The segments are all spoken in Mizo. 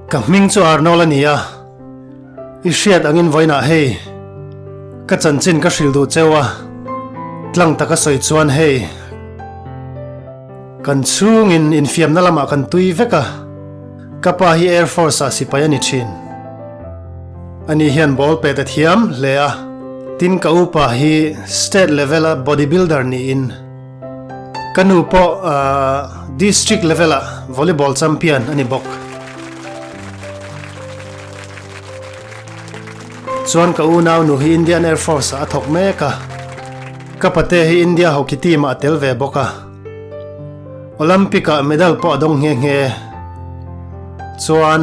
Ka hming chu Arnold a ni a, i hriat angin vawiinah hei ka chanchin ka hrilh duh cheu a, tlang taka sawi chuan hei kan chhungin infiamna lamah kan tui vek a, ka pa hi Air Force ah sipai a ni thin. Ani hian ball pet a thiam hle a, tin ka upa hi state level a body builder niin Ka nu pawh district level ah volleyball champion a ni bawk. Chuan ka unau nu hi Indian Air Force ah a thawk mek a, ka pate hi India hockey team ah a tel ve bawk a. Olympic ah medal pawh a dawng nghe nghe. Chuan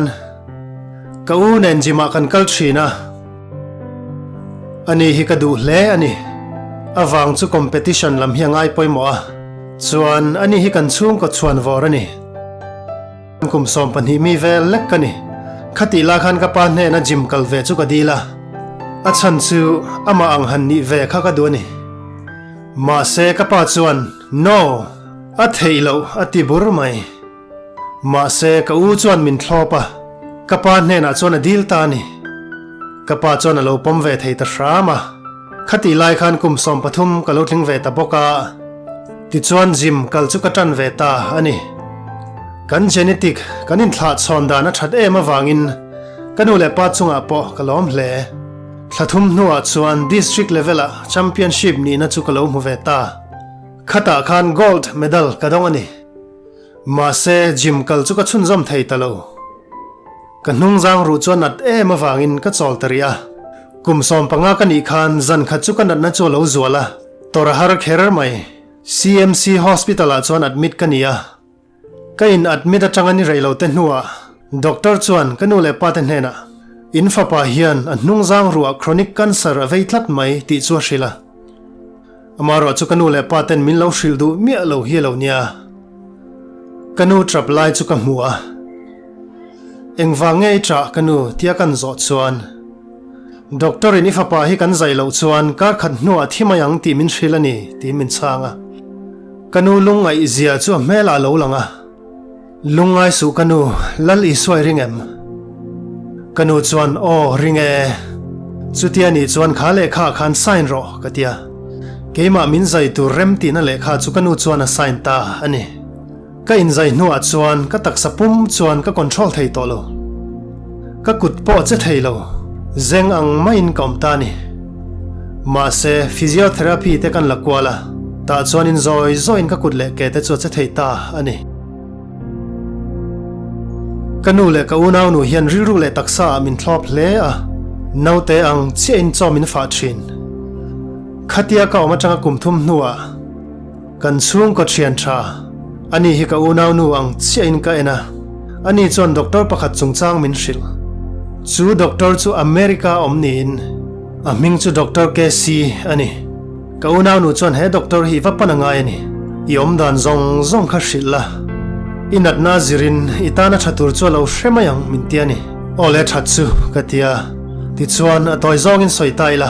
ka u nen gym ah kan kal thin a. Ani hi ka duh hle a ni. A vang chu competition lam hi a ngai pawimawh a, chuan ani hi kan chhungkaw chhuan vawr a ni. Kum 12 mi vel lek ka ni. Khatih la khan ka pa hnena gym kal ve chu ka dil a, a chhan chu amah ang han nih ve kha ka duh a ni. Mahse ka pa chuan No! A theih loh a ti bur mai. Mahse, ka u chuan min thlawp a, ka pa hnenah chuan a dil ta a ni. Ka pa chuan a lo pawm ve thei ta hram a, khatih lai khan kum 13 ka lo tling ve ta bawk a, tichuan gym kal chu ka tan ve ta a ni. Kan genetic kan inthlahchhawn dan a that em avangin ka nu leh pa chungah pawh ka lawm hle. Thla thum hnuah chuan district level-ah championship nihna chu ka lo hmu ve ta. Khatah khan gold medal ka dawng a ni. Mahse, gym kal chu ka chhunzawm thei ta lo. Ka hnungzang ruh chu a nat em avangin ka chawl ta rih a. Kum 15 ka nih khan zan khat chu ka natna chu a lo zual a, tawrh a har kher mai. CMC Hospital ah chuan admit ka ni a. Ka in admit atanga ni rei lo te hnuah doctor chuan ka nu leh pa te hnenah, In fapa hian a hnungzang ruah chronic cancer a vei tlat mai tih chu a hrilh a. Amaherawh chu ka nu leh pa ten min lo hrilh duh miah lo hi a lo nia. Ka nu trap lai chu ka hmu a. Engvang nge i trah ka nu tia kan zawh chuan Doctor in i fapa hi kan zai loh chuan kar khat hnuah thi mai ang tih min hrilh a ni tiin min chhang a. Ka nu lungngaih zia chu a hmelah a lo lang a. Lungngai suh ka nu, Lal Isua i ring em? Ka nu chuan, Aw, ring e. Chutia nih chuan kha lehkha ah khan sign rawh, ka ti a. Keimah min zai tur rem tihna lehkha chu ka nu chuan a sign ta a ni. Ka inzai hnuah chuan ka taksa pum chuan ka control thei tawh lo. Ka kut pawh a che thei lo, zeng ang maiin ka awm ta a ni. Mahse, physiotherapy te kan la kual a, tah chuan in zawi zawiin ka kut leh ke te chu a che thei ta a ni. Ka nu leh ka unaunu hian rilru leh taksa ah min thlawp hle a, naute ang chiahin chaw min fah thin. Khatia ka awm atanga kum thum hnuah kan chhungkaw thian tha, ani hi ka unaunu ang chiahin ka en a, ani chuan doctor pakhat chungchang min hrilh. Chu doctor chu America awm niin a hming chu Doctor KC a ni. Ka unaunu chuan he doctor hi i va pan a ngai a ni. I awm dan zawng zawng kha hrilh la, i natna zirin i tana tha tur chu a lo hre mai ang min ti a ni. Aw le that chu ka ti a, tichuan a tawi zawngin sawi ta ila.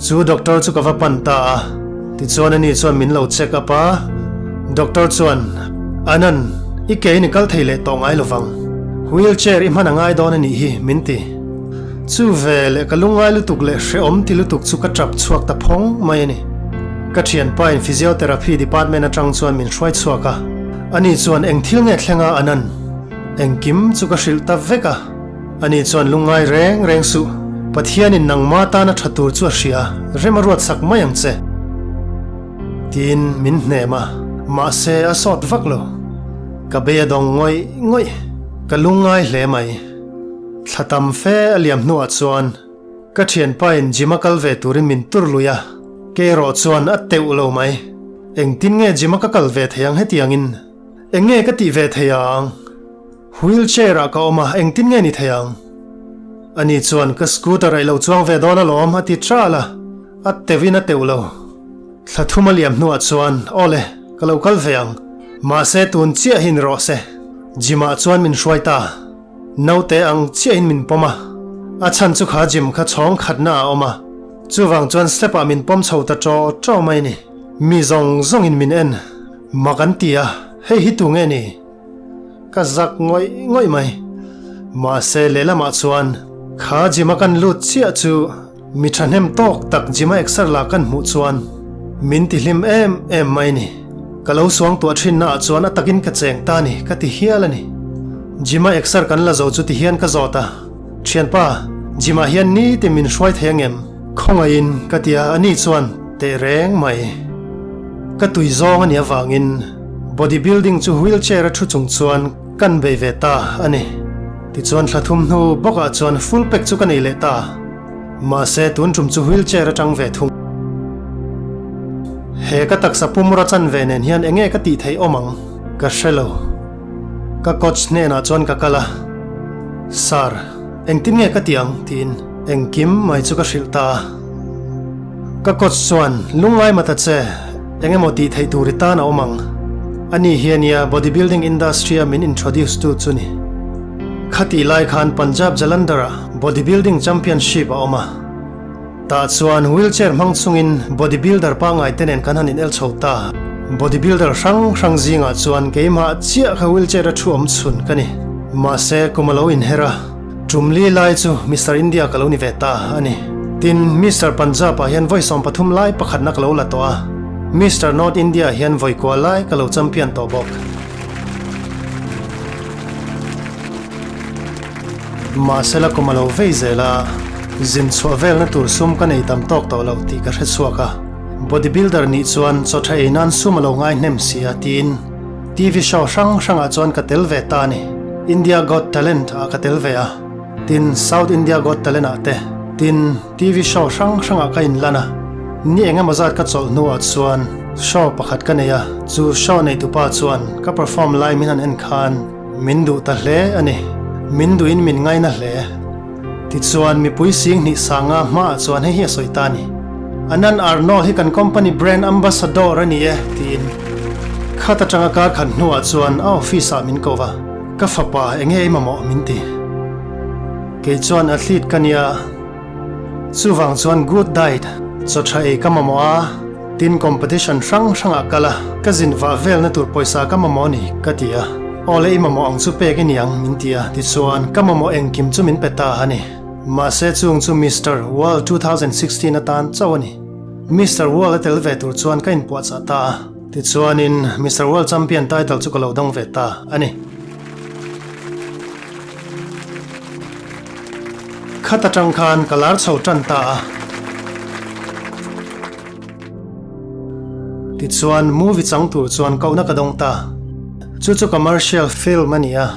Chu doctor chu ka va pan ta a, tichuan ani chuan min lo check up a, doctor chuan, Anan, i ke in i kal thei leh tawh ngai lovang, wheel chair i hman a ngai dawn a nih hi min ti. Chu ve leh ka lungngai lutuk leh hrehawm ti lutuk chu ka tap chhuak ta phawng mai a ni. Ka thianpa in physiotherapy department atang chuan min hruai chhuak a, ani chuan eng thil nge thleng a Anand? Engkim chu ka hrilh ta vek a, ani chuan lungngai reng reng suh, Pathianin nangma tana tha tur chu a hria, rem a ruat sak mai ang che. Tiin min hnem a, mahse a sawt vak lo. Ka bei a dawng ngawih ngawih, ka lungngai hle mai. Thla tam fe a liam hnuah chuan ka thianpa in gym a kal ve turin min tur lui a, kei erawh chuan a teuh lo mai. Engtin nge gym a ka kal ve thei ang hetiangin? Eng nge ka tih ve thei ang? Wheel chair ah ka awm a, engtin nge ni thei ang? Ani chuan ka scooter ah i lo chuang ve dawn alawm a ti ṭal a, a teuhin a teuh lo. Thla thum a liam hnuah chuan aw le, ka lo kal ve ang. Mahse tun chiah hi ni rawh se. Gym ah chuan min hruai ta. Naute ang chiahin min pawm a, a chhan chu kha gym kha chhawng khatna a awm a, chuvang chuan step ah min pawm chho ta ṭaw ṭaw mai ni. Mi zawng zawngin min en, mak an ti a, hei hi tu nge ni? Ka zak ngawih ngawih mai. Mahse lehlamah chuan kha gym a kan lut chiah chu mi thahnem tawk tak gym a exer la kan hmuh chuan min ti hlim em em mai ni. Ka lo suang tuah thinna ah chuan a takin ka cheng ta ni ka ti hial a ni. Gym a exer kan la zo chu ti hian ka zawt a, Thianpa, gym ah hian nitin min hruai thei angem? Khawngaihin ka ti a, ani chuan teh reng mai. Ka tui zawng a nih avangin body building chu wheel chair a thu chung chuan kan bei ve ta a ni. Tichuan thla thum hnu bawkah chuan full pack chu ka nei leh ta. Mahse tun tum chu wheel chair atang ve thung. He ka taksa pumra chan ve nen hian enge ka tih theih awm ang ka hre lo. Ka coach hnenah chuan ka kal a, Sir, engtin nge ka ti ang? tiin engkim mai chu ka hrilh ta a. Ka coach chuan, Lungngai mata che, eng emaw tih theih tur i tan a awm ang. Ani hi ania bodybuilding industry a min introduce tu chu ni. Khatih lai khan Punjab Jalandhar ah bodybuilding championship a awm a. Tah chuan wheelchair hmang chungin bodybuilder pangngai te nen kan han inel chho ta. Bodybuilder hrang hrang zingah chuan keimah chiah kha wheelchair a thu awm chhun ka ni. Mahse kum a lo inher a, tum li lai chu Mister India ka lo ni ve ta a ni. Tin, Mister Punjab ah hian vawi 13 lai pakhatna ka lo la tawh a, Mister North India ah hian vawi kua lai ka lo champion tawh bawk. Mahsela kum a lo vei zel a, zin chhuah velna tur sum ka nei tam tawk tawh lo tih ka hre chhuak a. Body builder nih chuan chaw tha ei nan sum a lo ngai hnem si a tiin TV show hrang hrangah chuan ka tel ve ta a ni. India Got Talent ah ka tel ve a, tin South India Got Talent ah te, tin TV show hrang hrangah ka inlan a. Ni eng emaw zat ka chawlh hnuah chuan show pakhat ka nei a, chu show neitupa chuan ka perform lai min han en khan, Min duh ta hle a ni. Min duhin min ngaina hle. Tichuan, mipui sing hnih sanga hmaah chuan hei hi a sawi ta a ni. Anand Arnold hi kan company brand ambassador a ni e, tiin. Khat atanga kar khat hnuah chuan a office ah min ko va, Ka fapa, enge i mamawh? min ti. Kei chuan athlete ka nia. Chuvang chuan good diet, chaw tha ei ka mamawh a, tin competition hrang hrangah kal a, ka zin vah velna tur pawisa ka mamawh a ni, ka ti a. Aw le i mamawh ang chu pek i ni ang, min ti a, tichuan ka mamawh engkim chu min pe ta a ni. Mahse chung chu Mister World 2016 atan chauh a ni. Mister World a tel ve tur chuan ka inpuahchah ta a, tichuanin Mister World Champion title chu ka lo dawng ve ta a ni. Khat atang khan ka lar chho tan ta a. Tichuan movie chang tur chuan kohna ka dawng ta. Chu chu commercial film a ni a.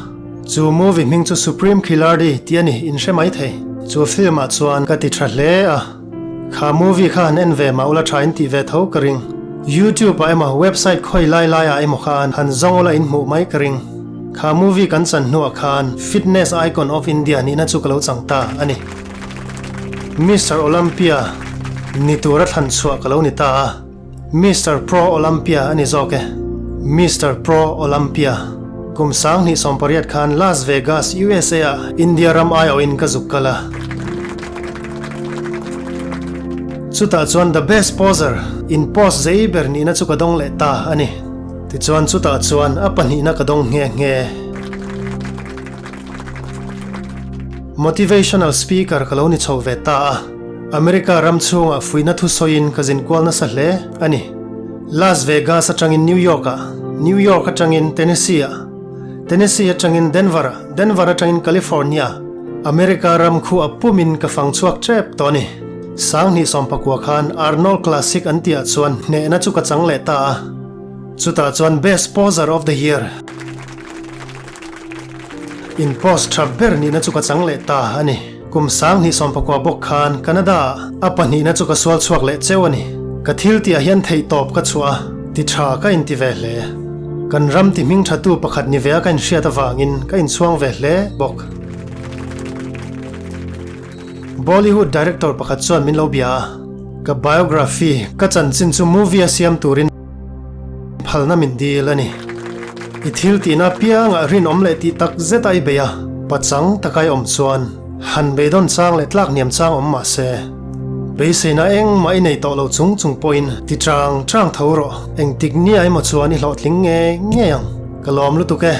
Chu movie hming chu Supreme Khiladi tih a ni, in hre mai thei. Chu film ah chuan ka ti tha hle a. Kha movie kha han en ve mah ula tha in tih ve tho ka ring. YouTube ah emaw website khawi lai lai ah emaw khan han zawng ula in hmuh mai ka ring. Kha movie kan chan hnuah khan Fitness Icon of India nihna chu ka lo chang ta a ni. Mister Olympia ni tura thlan chhuah ka lo ni ta a. Mister Pro Olympia a ni zawk e. Mister Pro Olympia. Kum 2018 khan Las Vegas, USA ah India ram aiawhin ka zuk kal a. Chutah chuan The Best Poser, in post zei ber nihna chu ka dawng leh ta a ni. Tichuan chutah chuan a pahnihna ka dawng nghe nghe. Motivational speaker ka lo ni chho ve ta a, America ram chhungah fuihna thusawiin ka zin kual nasa hle a ni. Las Vegas atangin New York ah, New York atangin Tennessee ah, Tennessee atangin Denver ah, Denver atangin California, America ram khu a pumin ka fang chhuak tep tawh a ni. 2019 khan Arnold Classic an tihah chuan hnehna chu ka chang leh ta a, chutah chuan Best Poser of the Year in post tha ber nihna chu ka chang leh ta a ni. Kum 2019 bawk khan Canada ah a pahnihna chu ka sual chhuak leh cheu a ni. Ka thil tihah hian theihtawp ka chhuah a, ti tha ka inti ve hle. Kan ram ti hming thatu pakhat ni ve a ka inhriat avangin ka inchhuang ve hle bawk. Bollywood director pakhat chuan min lo bia a, ka biography, ka chanchin chu movie a siam turin phalna min dil a ni. I thil tihna apiangah rinawm leh tih tak zet a i bei a, pachang taka i awm chuan han beidawn chang leh tlak hniam chang awm mah se, beiseina engmah i nei tawh lo chung chung pawhin ti chang chang tho rawh. Engtik nia emaw chuan i hlawhtling ngei ngei ang. Ka lawm lutuk e.